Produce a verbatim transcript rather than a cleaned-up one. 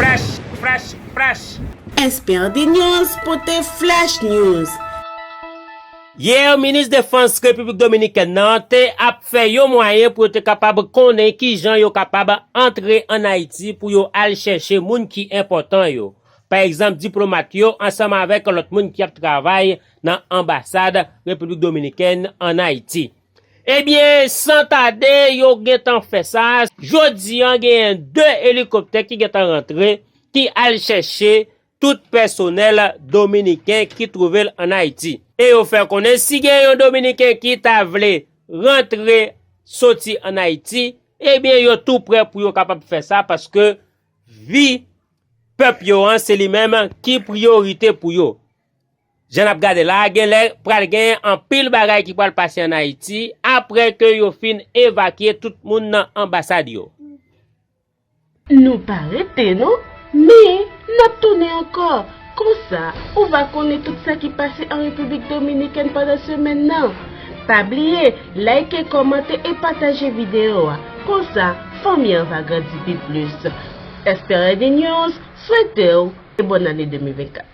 Fresh, fresh, fresh. S P R D News pote Flash News. Yè, minis defans Repiblik Dominikèn nan te ap fè yon mwayen pou yo te kapab konnen kijan yo kapab antre ann Ayiti pou yo al chèche moun ki enpòtan yo. Pa egzanp, diplomat yo ansanm avèk lòt moun ki ap travay nan anbasad Repiblik Dominikèn ann Ayiti. Ebyen, san tade, yo gentan fè sa. Jodi a, genyen de elikoptè ki gentan rantre, ki al chèche tout pèsonèl dominiken ki twouve l ann Ayiti. E yo fè konnen si gen yon dominiken ki ta vle rantre soti ann Ayiti, ebyen yo tou prè pou yo kapab fè sa paske vi pèp yo an se li menm ki priyorite pou yo. Jan n ap gade la, genlè pral gen anpil bagay ki pral pase ann Ayiti apre ke yo fin evakye tout moun nan anbasad yo. Nou pa rete non, men n ap tounen ankò. Konsa, ou va konnen tout sa ki pase an Repiblik Dominikèn pandan semèn nan. Pa bliye, like, kòmante e pataje videyo a. Konsa, fanmi an va grandi pi plis. S P R D News swete w e bòn ane de mil vennkat.